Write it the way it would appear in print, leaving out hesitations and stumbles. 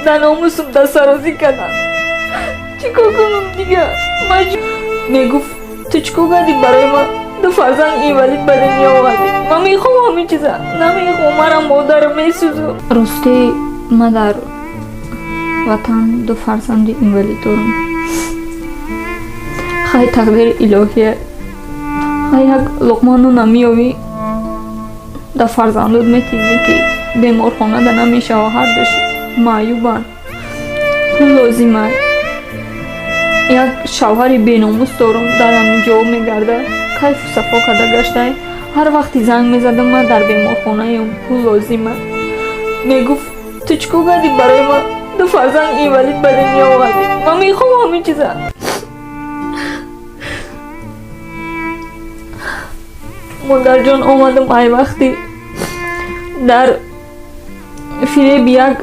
Дар номусум дастсарозӣ карданд. Чӣ кор кунам дига? Мегуфт: «Ту чӣ кор кардӣ, барои ман ду фарзанд инвалид ба дунё овардӣ?» Ман мехоҳам ҳамин чиза, намехоҳам, марам модарам, месӯзам. Ростӣ, ман дар ватан ду фарзанди инвалид дорам. Хай, тақдири илоҳия. Хай, як луқма нонам меёвӣ, дар фарзандот метиҳӣ, ки беморхонада намешава, ҳардуш маъюбанд, пул лозима. Як шавҳари беномус дорам, дар ҳамин ҷо мегарда, кайфу сафо карда гаштай. Ҳар вақти занг мезадам: «Ман дар беморхонаем, пул лозима». Мегуфт: «Ту чӣ кор кардӣ, барои ман ду фарзанд инвалид ба дунё овардӣ?» Ман мехоҳам ҳамин чиза. Модарҷон, омадам ай вақти дар фиреби як